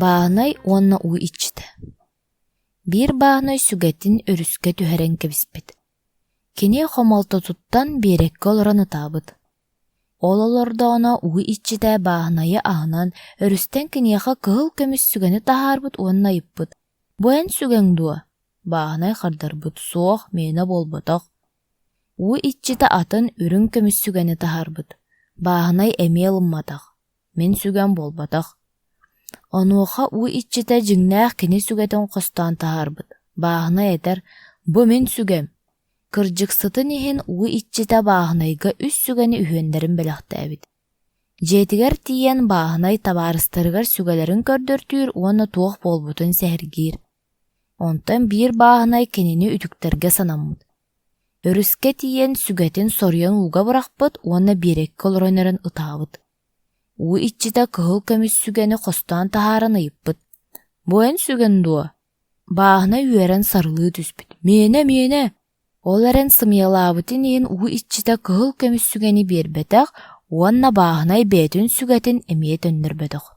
Бааһынай уонна уу иччитэ Биир бааһынай сүгэтин өрүскэ түһэрэн кэбиспит. Кини хомолтотуттан биэрэккэ олорон ытаабыт. Ол олордоҕуна уу иччитэ бааһынайы аһынан, өрүстэн киниэхэ кыһыл көмүс сүгэни таһаарбыт уонна ыйыппыт: «Бу эн сүгэҥ дуо?» Бааһынай хардарбыт: «Суох, миэнэ буолбатах». Уу иччитэ атын үрүҥ көмүс сүгэни таһаарбыт. Бааһынай эмиэ ылымматах: «Мин сүгэм буолбатах». Онуоха уу иччитэ дьиҥнээх кини сүгэтин хостоон таһаарбыт. Бааһынай этэр: «Бу мин сүгэм». Кырдьыксытын иһин уу иччитэ бааһынайга үс сүгэни үһүөннэрин бэлэхтээбит. Дьиэтигэр тиийэн бааһынай табаарыстарыгар сүгэлэрин көрдөртүүр уонна туох буолбутун сэһэргиир. Онтон биир бааһынай кинини үтүктэргэ санаммыт. Өрүскэ тиийэн сүгэтин соруйан ууга бырахпыт уонна биэрэккэ олорон эрэн ытаабыт. Уу иччитэ кыһыл көмүс сүгэни хостоон таһааран ыйыппыт: «Бу эн сүгэн дуо?» Бааһынай үөрэн сарылыы түспүт: «Миэнэ, миэнэ!» Ол эрэн сымыйалаабытын иһин уу иччитэ кыһыл көмүс сүгэни биэрбэтэх уонна бааһынай бэйэтин сүгэтин эмиэ төннөрбөтөх.